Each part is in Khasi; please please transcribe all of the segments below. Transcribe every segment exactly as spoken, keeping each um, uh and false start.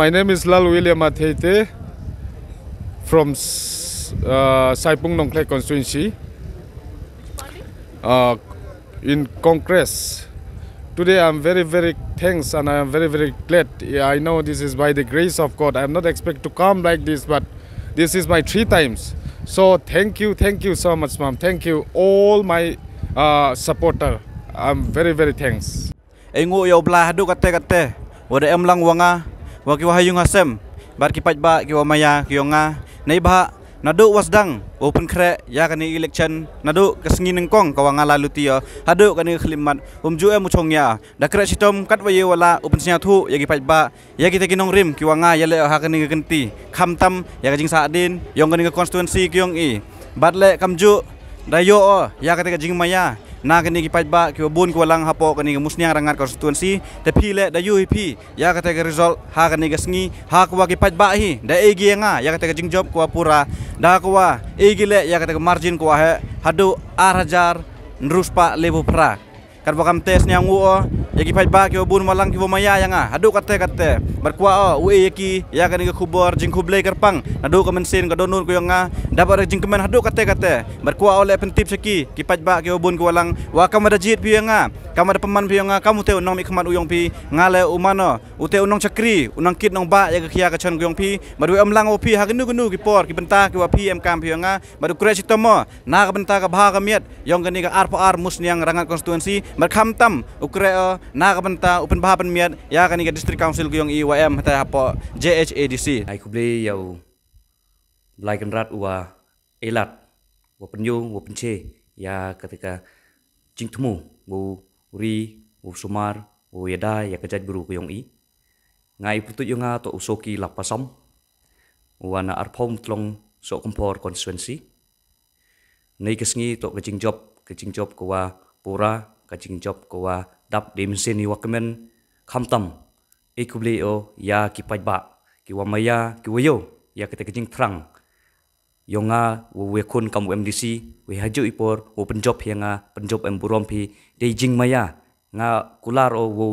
My name is Lal William Atheite from S- uh, Saipung Nongkhlei constituency. Uh, in Congress. Today I'm very, very thanks and I am very, very glad. Yeah, I know this is by the grace of God. I'm not expect to come like this, but this is my three times. So thank you, thank you so much, ma'am. Thank you, all my uh, supporter. I'm very, very thanks. Ei nguh ïa u Blei haduh katte katte, wa da em lang wa nga, wa ki wa ha ïung ha sem, bad ki paidbah ki wa maya ki yong nga. Neibhah naduh wa sdang u pynkhreh ïa kane election, naduh ka sngi nyngkong ka wa nga la luti ïa, haduh kane ka khyllipmat, um ju em u chong ïa. Da khreh shitom katwa ïa wa la u pynsñiawthooh ïa ki paidbah, ïa kita ki nongrim ki wa nga ïaleh ha kane ka kynti, khamtam ïa ka jingsahdien yong kane ka constituency ki yong i. Bad leh kamjuh da ïoh ïa kata ka jingmaya na kane ki paidbah ki wa bun ki wa lang hapoh kane ka Musniang Rangad constituency. Te phi leh da ïoh hi phi ïa kata ka result ha kane ka sngi, ha ka wa ki paidbah hi da ei gi ïa nga ïa kata ka jingjop ka wa pura, da ka wa ei gi leh ïa kata ka margin ka wa heh haduh ar hajar ynru spah lebu phra. Katwa kam te sñiaw nguh o ïa ki paidbah ki wa bun wa lang ki wa maya ïa nga haduh katte katte. Bad kwah o u ei ïa ki ïa kane ka khubor jingkhublei kyrpang naduh ka mynsiem ka dohnud ka yong nga, da bad jingkmen haduh katte katte. Bad kwah o leh pyntip sha ki ki paidbah ki wa bun ki wa lang, wa kam wa da jied phi ïa nga, kam wa da pynman phi ïa nga kam u te u nongmihkhmat u yong phi, nga leh u mano u te u nongshakri, u nongkit nongbah ïa ka khia ka chon ka yong phi. Bad u em lang o phi ha kano kano ki por ki bynta ki wa phi em kam phi ïa nga. Bad u khreh shitom o na ka bynta ka bha ka miat yong kane ka arphew ar Musniang Rangad constituency. Bad khamtam u khreh o na ka bynta u pynbha pynmiat ïa kane ka district council ka yong i wa em hata hapoh J H A D C. Ai khublei ïa u Blai Kynrad u wa elat, wa pynïoh, wa pynche ïa kata ka jingthmu, wa u ri, wa u sumar, wa u ïada ïa ka jaitbru ka yong i. Nga i pyrtuit yong nga toh u Soki Lapasam, wa na arphew mtlong Sohkymphor constituency. Nei ka sngi toh ka jingjop, ka jingjop ka wa pura, ka jingjop ka wa dap dei mynsiem i wa kmen. Khamtam ei khublei o ïa ki paidbah ki wa maya ki wa ïoh ïa kata ka jingthrang yong nga wa wa khun kam u M D C, wa ha juh i por wa pynjop ïa nga, pynjop em burom phi, dei jingmaya. Nga kular o wa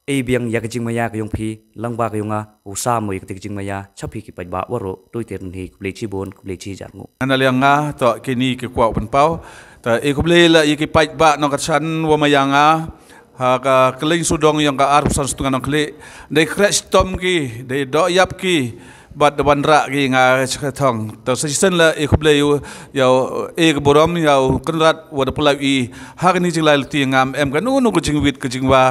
ei biang ïa ka jingmaya ka yong phi, lang ba ka yong nga u sam o ïa kata ka jingmaya cha phi ki paidbah waroh. Tui ter nhi, khublei chibun, khublei chi jar nguh. Nga na liang nga toh kini ki kwah u pynpaw. Ta ei khublei la ïa ki paidbah nongkatsan wa maya nga ha ka kylleiñ sawdong yong ka arphew san stunga Nongkhlieh. Dei khreh shitom ki, dei doh ïap ki, bad da wanrah ki nga cha ka thong. Ta sa shisien la ei khublei ïa u, ei ka burom ïa u Kynrad wa da pynlait i ha kani jinglai luti. Ngam em kano kano ka jingwit ka jingwa